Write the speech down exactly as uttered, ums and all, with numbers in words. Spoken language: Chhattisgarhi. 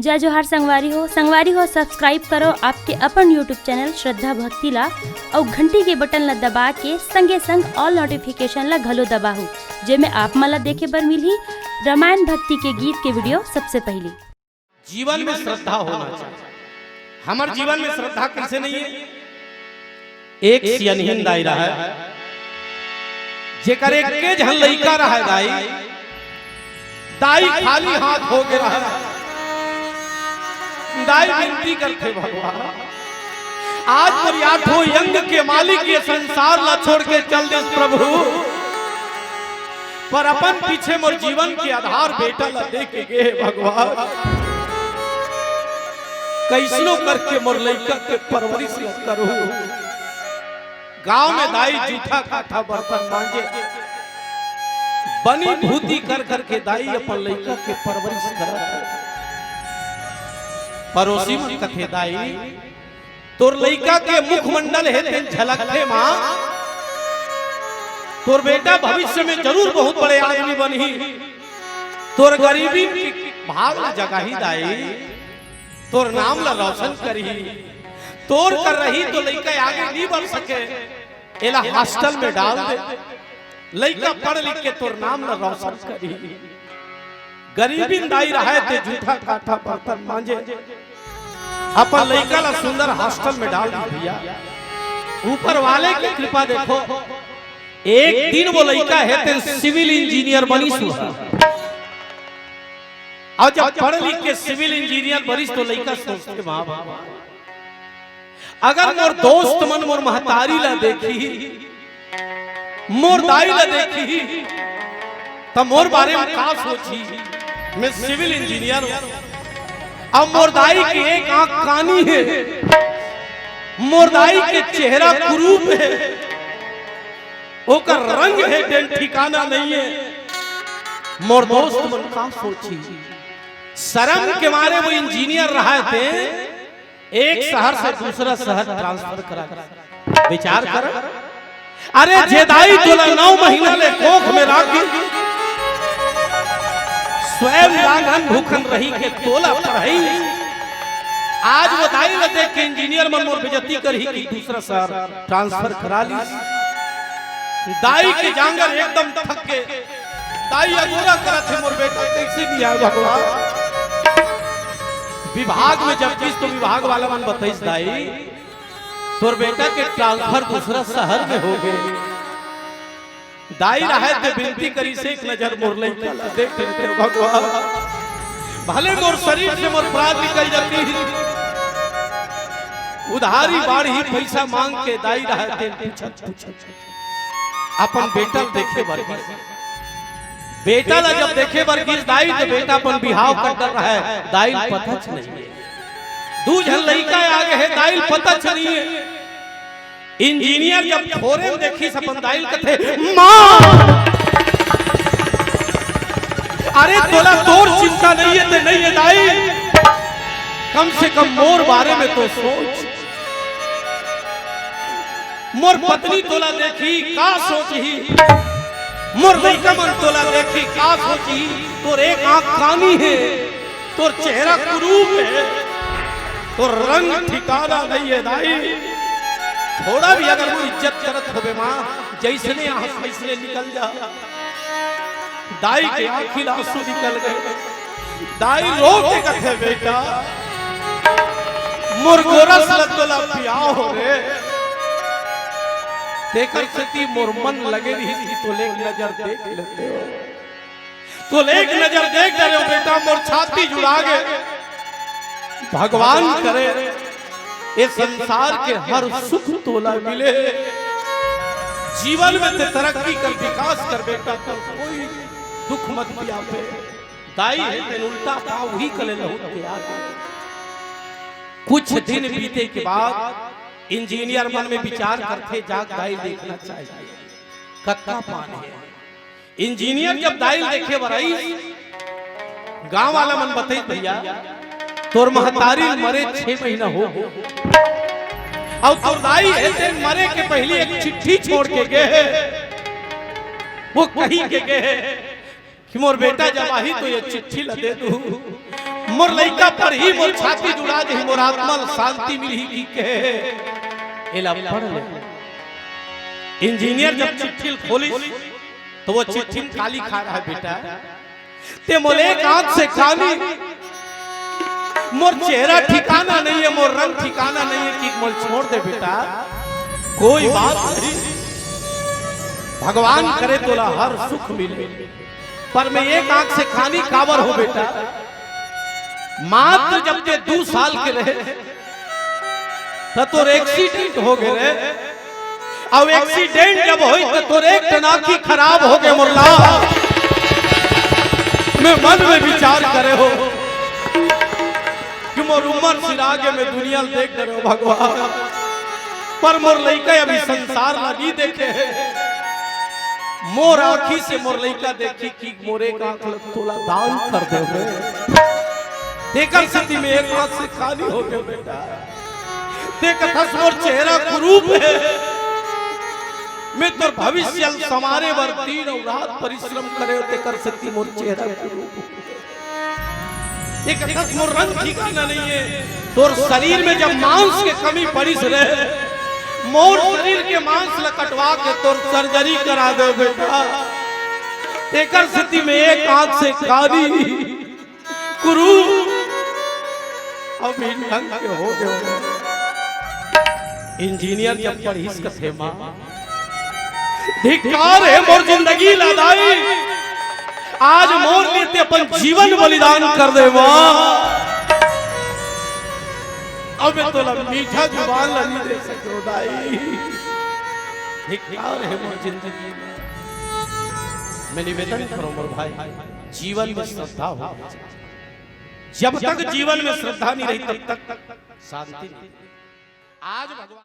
जय जोहार संगवारी हो, संगवारी हो, subscribe करो आपके अपन YouTube channel श्रद्धा भक्ति ला अउ घंटी के button ला दबा के संगे संग all notification ला घलो दबाहू, जेमे आप मन ला देखे बर मिलही रामायण भक्ति के गीत के video सबसे पहली। जीवन में श्रद्धा होना चाहिए। हमर जीवन में श्रद्धा कैसे नहीं है? एक सियनहिन दाई रहय, जेकर एक्के झन लइका रहय दाई, दाई खाली हाथ हो गे रहय। दाई विनती करथे, "भगवान, आज मोर आठों अंग के मालिक ये संसार ला छोड़ के चल दिस प्रभु, पर अपन पीछे मोर जीवन के आधार बेटा ला दे के गे हे भगवान, कइसनो करके मोर लइका के परवरिश ला करहूं।" गांव में दाई जूठा काठा बर्तन मांजे, बनी भूती कर करके दाई अपन लइका के परवरिश करत हे। पड़ोसी मन कथे, "दाई, तोर लइका के मुखमंडल हे तेन झलकथे मां, तोर बेटा भविष्य में जरूर बहुत बड़े आदमी बनही, तोर गरीबी के भाग ला जगाही दाई।" तोर नाम ला रोशन करही, तोर कर रही तो लइका आगे नहीं बढ़ सके, एला hostel में डाल दे, लइका पढ़ लिख के तोर नाम ला रोशन करही। गरीबिन दाई रहय ते जूठा काठा बर्तन मांजे, अपन लइका ला सुंदर hostel में डाल दी भैया। ऊपर वाले की कृपा देखो, एक दिन वो लइका हे ते civil engineer बनिस हुआ। अउ जब पढ़ लिख के civil engineer बनिस तो लइका सोचथे, "वाह, वाह, वाह, अगर मोर दोस्त मन मोर महतारी ला देखही, मोर दाई ला देखही, त मोर बारे में का सोचही? मैं civil engineer हूं, अब मोर दाई के एक आंख कानी हे, मोर दाई के चेहरा कुरूप हे, ओकर रंग हे तेन ठिकाना नहीं हे, मोर दोस्त मन का सोचही?" शर्म के मारे वो engineer रहय ते एक शहर से दूसरा शहर transfer करा दे। विचार कर, अरे जे दाई तोला नौ महीना ले कोख में राख के स्वयं लांघन भूखन रही के तोला पढ़ाई, आज वो दाई ला देख के engineer मन मोर बेइज्जती करही कि दूसरा शहर transfer करा ली। दाई के जांगर एकदम थक के, दाई अगोरा करत हे, "मोर बेटा कइसे नहीं आय भगवान?" विभाग में जब गिस तो विभाग वाला मन बताइस, "दाई, तोर बेटा के transfer दूसरा शहर में हो गे।" दाई रहय ते विनती करिस, "एक नजर मोर लइका ला देख लेते भगवान, भले मोर शरीर से मोर प्राण निकल जाती।" उधारी बाढ़ही पैसा मांग के दाई रहय ते पूछत पूछत अपन बेटा ल देखे बर गिस। बेटा ला जब देखे बर गिस दाई, तो बेटा अपन बिहाव कर डर रहा है, दाई ल पता च नहीं है। दू झन लइका आगे है, दाई ल पता च नहीं है। इंजीनियर जब फोरे म देखिस अपन दाई ल, कथे, "माँ, अरे तोला तोर चिंता नहीं है, ते नहीं है दाई, कम से कम मोर बारे में तो सोच।" मोर पत्नी तोला देखी, का सोचही? मोर लइका मन तोला देखी, का सोचही? तोर एक आंख कानी है, तोर चेहरा कुरूप है, तोर रंग ठिकाना नहीं है दाई। थोड़ा भी अगर वो इज्जत करत होबे माँ, जैसने आंख वैसने निकल जा। दाई के आंखी ल आंसू निकल गए। दाई रो के कथे, "बेटा, मोर गोरस ल तोला पियाव हो रे, तेकर सेती मोर मन लगे रहिस कि तोले एक नजर देख लेते हो, तोले एक नजर देख डरे हो बेटा, मोर छाती जुड़ा गे। भगवान करे ए संसार के हर सुख तोला मिले, जीवन में ते तरक्की कर, विकास कर बेटा, तो कोई दुख मत पिया पे।" दाई हे तेन उल्टा पाव ही कले लहुट के आ गे। कुछ दिन बीते के बाद इंजीनियर मन में विचार करथे, जाके दाई देखना चाहिए, कतका पान है। इंजीनियर जब दाई ल देखे बर आइस, गांव वाला मन बताइस, "भैया, तोर महतारी ल मरे छह महीना हो गे, अउ तोर दाई हे तेन मरे के पहिली एक चिट्ठी छोड़ के गे हे, वो कही के गे हे कि मोर बेटा जब आही तो ये चिट्ठी ल दे दू।" मोर लइका पढ़ही, मोर छाती जुड़ा जही, मोर आत्मा ल शांति मिलही कि कहे एला पढ़ ले। इंजीनियर जब चिट्ठी ल खोलिस त वो चिट्ठी म का लिखाय रहय, बेटा, ते मोला एक आंख से कानी, मोर चेहरा ठिकाना नहीं है, मोर रंग ठिकाना नहीं है कि मोला छोड़ दे बेटा, कोई बात नहीं, भगवान करे तोला हर सुख मिले, पर मैं एक आंख से कानी काबर हो बेटा। मात्र जब ते दू साल के रहे त तोर एक्सीडेंट हो गे रे, अउ एक्सीडेंट जब होइस त तोर एक ठन आंखी खराब हो गे मोर लाल। मैं मन में विचार करे हों कि मोर उम्र सिरा गे, मैं दुनिया ल देख डरे हों भगवान, पर मोर लइका अभी संसार ल नइ देखे हे। मोर आंखी से मोर लइका देखही कि मोर एक आंख ल तोला दान कर देंव। तेकर सेती मैं एक आंख से कानी हो गेंव बेटा। ते कथस मोर चेहरा कुरूप हे, मैं तोर भविष्य ल संवारे बर दिन अउ रात परिश्रम करे हों, तेकर सेती मोर चेहरा कुरूप हे। ते कथस मोर रंग ठिकाना नहीं है, तोर शरीर में जब मांस के कमी पड़िस रहे, मोर शरीर के मांस ल कटवा के तोर सर्जरी करा देंव बेटा। तेकर सेती मैं एक आंख से कानी कुरूप, अभी ढंग के हो गेंव। इंजीनियर जब पढ़िस कथे मां, धिक्कार हे मोर जिंदगी ल दाई, आज मोर लिए ते अपन जीवन बलिदान कर दे मां। अब मैं तोला मीठा जुबान ल नइ दे सकेंव दाई, धिक्कार हे मोर जिंदगी ल। मैं निवेदन करों मोर भाई, जीवन में श्रद्धा हो, जब तक जीवन में श्रद्धा नहीं रही तब तक शांति नहीं। आज भगवान